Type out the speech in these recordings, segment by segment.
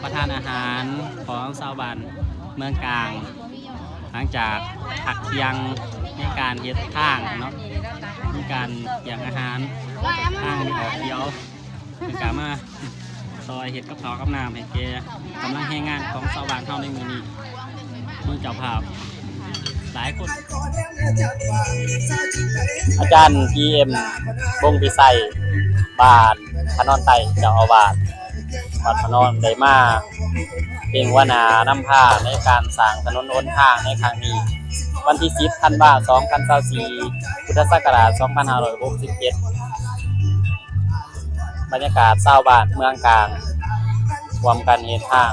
ປະທານອາຫານຂອງຊາວບ້ານເມືອງກາງ ຫຼັງຈາກພັກທ່ຽງໃນການເຮັດທາງເນາະ ມີການກຽມອາຫານ ທາງນີ້ອອກດຽວ ເພິ່ນກະມາຊ່ອຍເຮັດກັບເຂົ້າກັບນ້ຳໃຫ້ແກ່ກຳລັງແຮງງານຂອງຊາວບ້ານເຮົາໃນມື້ນີ້ ມີເຈົ້າພາບຫຼາຍຄົນ. ອາຈານ ພີເອັມ ວົງພິໄສ ບ້ານພະນອນໃຕ້ ເຈົ້າອາວາດວັດພະນອນ ໄດ້ມາເປັນຫົວໜ້ານຳພາໃນການສ້າງຖະໜົນຫົນທາງໃນຄັ້ງນີ້ ວັນທີສິບ ທັນວາ ສອງພັນຊາວສີ່ ພຸດທະສັກກະລາດ ສອງພັນຫ້າຮ້ອຍຫົກສິບເຈັດ ບັນຍາກາດຊາວບ້ານເມືອງກາງ ຮ່ວມກັນເຮັດທາງ.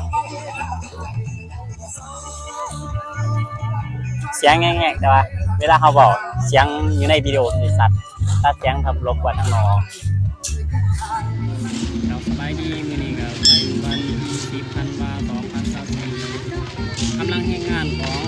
ສຽງແງກໆ ແຕ່ວ່າເວລາເຮົາເວົ້າ ສຽງຢູ່ໃນວິດີໂອມັນຊິຊັດ ຕັດສຽງ ຖ້າລົບກວ່າທາງນອກ. ເຈົ້າ ສະບາຍດີ ມື້ນີ້ກໍເປັນວັນທີສິບ ທັນວາ ສອງພັນຊາວສີ່ ກຳລັງແຮງງານຂອງ